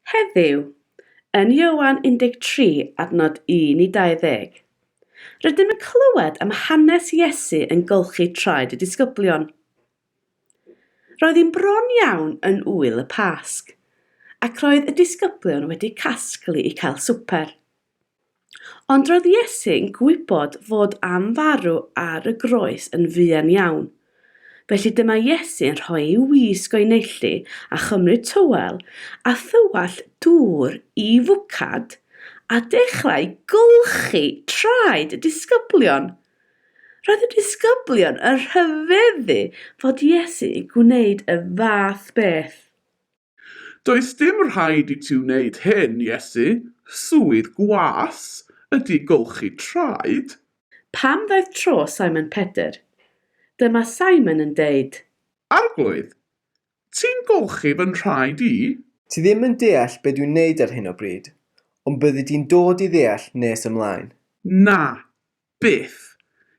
Heddiw, yn Ioan 13 adnod 1 i 20, rydym yn clywed am hanes Iesu yn golchi traed y disgyblion. Roedd hi'n bron iawn yn ŵyl y Pasg, ac roedd y disgyblion wedi casglu i cael swper. Ond roedd Iesu yn gwybod fod am farw ar y groes yn fuan iawn. Felly dyma Iesu yn rhoi ei wisg o'i neilltu a chymryd tywel a thywallt dŵr i fwcad a dechrau golchi traed y disgyblion. Roedd y disgyblion yn rhyfeddu fod Iesu yn gwneud y fath beth. Does dim rhaid i ti wneud hyn, Iesu, swydd gwas ydy golchi traed. Pan ddaeth tro Simon Pedr, dyma Simon yn deud. Arglwydd, ti'n golchi fy nhraed i? Ti ddim yn deall be dwi'n neud ar hyn o bryd, ond byddi di'n dod i ddeall nes ymlaen. Na, byth!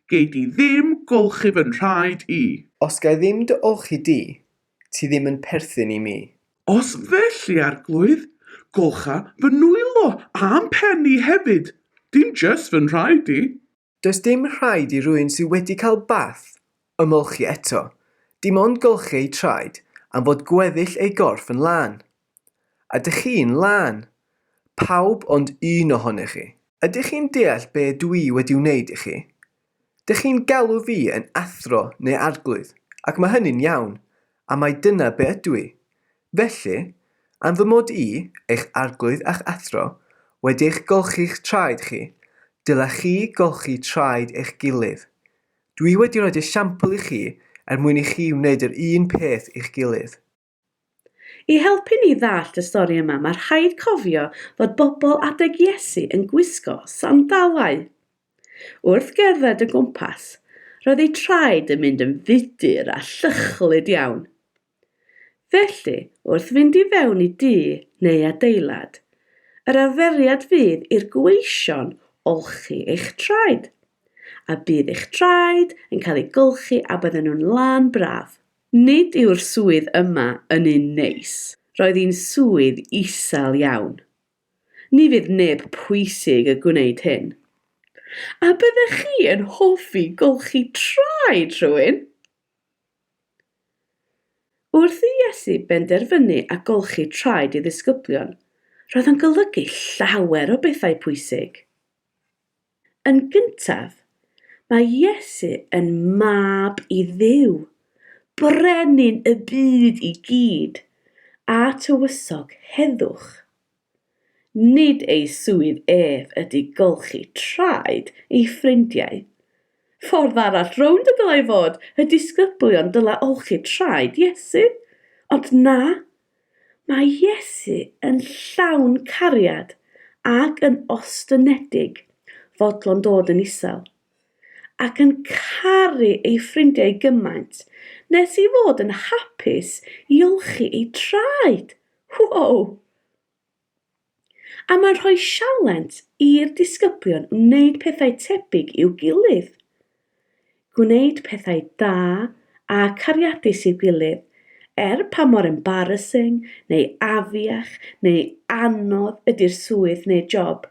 Gei di ddim golchi fy nhraed i. Os ga i ddim dy olchi di, ti ddim yn perthyn i mi. Os felly, Arglwydd, golcha fy nwylo a'm pen i hefyd, dim jyst fy nhraed i. Does dim rhaid i rywun sydd wedi cael bath ymolchi eto, dim ond golchi eu traed am fod gweddill eu gorff yn lân. A dych chi'n lân. Pawb ond un ohonych chi. Ydych chi'n deall be dw i wedi wneud i chi? Dych chi'n galw fi yn athro neu arglwydd, ac mae hynny'n iawn, am mai dyna be ydw i. Felly, am fy mod i, eich arglwydd a'ch athro, wedi eich golchi'ch traed chi, dylech chi golchi traed eich gilydd. Dw i wedi rhoi esiampl i chi er mwyn i chi wneud yr un peth i'ch gilydd. I helpu ni ddallt y stori yma, mae rhaid cofio fod bobl adeg Iesu yn gwisgo sandalau. Wrth gerdded o gwmpas, roedd eu traed yn mynd yn fudur a llychlyd iawn. Felly, wrth fynd i fewn i dŷ neu adeilad, yr arferiad fydd i'r gweision olchi eich traed, a bydd eich traed yn cael eu golchi a bydden nhw'n lân braf. Nid yw'r swydd yma yn un neis. Roedd hi'n swydd isel iawn. Ni fydd neb pwysig yn gwneud hyn. A byddech chi yn hoffi golchi traed rhywun? Wrth i Iesu benderfynu a golchi traed ei ddisgyblion, roedd o'n golygu llawer o bethau pwysig. Yn gyntaf, mae Iesu yn mab i Dduw, brenin y byd i gyd, a tywysog heddwch. Nid ei swydd ef ydy golchi traed ei ffrindiau. Ffordd arall rownd y dylai fod, y disgyblion dylai olchi traed Iesu. Ond na, Mae Iesu yn llawn cariad ac yn ostynedig, fodlon dod yn isel, ac yn caru ei ffrindiau gymaint nes ei fod yn hapus i olchi eu traed. Wow! A mae'n rhoi sialens i'r disgyblion wneud pethau tebyg i'w gilydd. Gwneud pethau da a cariadus i'w gilydd, er pa mor embarrassing neu afiach neu anodd ydy'r swydd neu job.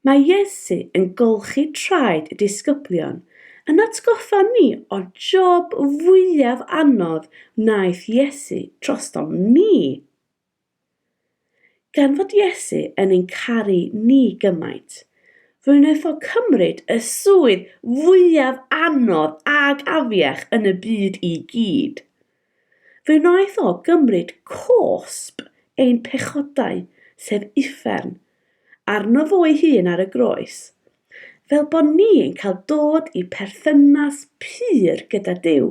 Mae Iesu yn golchi traed y disgyblion yn atgoffa ni o'r job fwyaf anodd wnaeth Iesu drostom ni. Gan fod Iesu yn ein caru ni gymaint, fe wnaeth o cymryd y swydd fwyaf anodd ag afiach yn y byd i gyd. Fe wnaeth o gymryd cosb ein pechodau, sef uffern, arno fo ei hun ar y groes, fel bod ni'n cael dod i perthynas pur gyda Duw.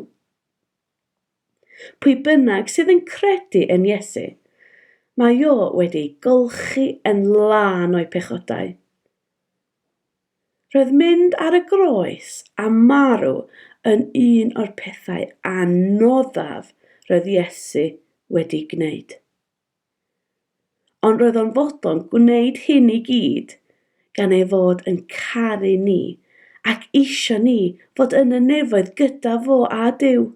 Pwy bynnag sydd yn credu yn Iesu, mae o wedi ei golchi yn lân o'i pechodau. Roedd mynd ar y groes a marw yn un o'r pethau anoddaf roedd Iesu wedi gwneud. Ond roedd o'n fodlon gwneud hyn i gyd gan ei fod yn caru ni ac isio ni fod yn y nefoedd gyda fo a Duw.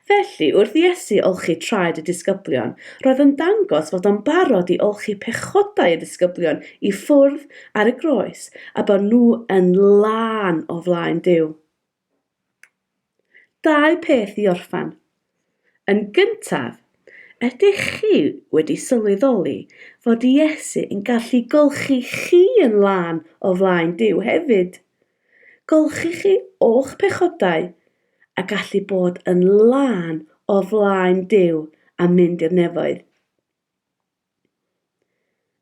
Felly, wrth Iesu olchi traed y disgyblion, roedd yn dangos fod o'n barod i olchi pechodau y disgyblion i ffwrdd ar y groes a bod nhw yn lân o flaen Duw. Dau peth i orffen. Yn gyntaf, ydych chi wedi sylweddoli fod Iesu yn gallu golchi chi yn lân o flaen Duw hefyd? Golchi chi o'ch pechodau a gallu bod yn lân o flaen Duw a mynd i'r nefoedd.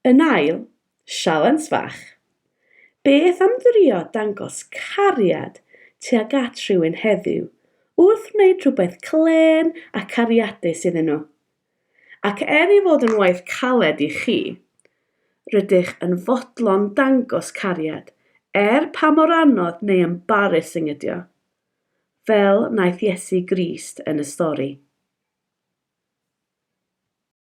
Yn ail, sialens fach. Beth am drio dangos cariad tuag at rhywun heddiw wrth wneud rhywbeth clên a cariadus iddyn nhw? Ac er ei fod yn waith caled i chi, rydych yn fodlon dangos cariad, er pa mor anodd neu embarrassing ydi o. Fel wnaeth Iesu Grist yn y stori.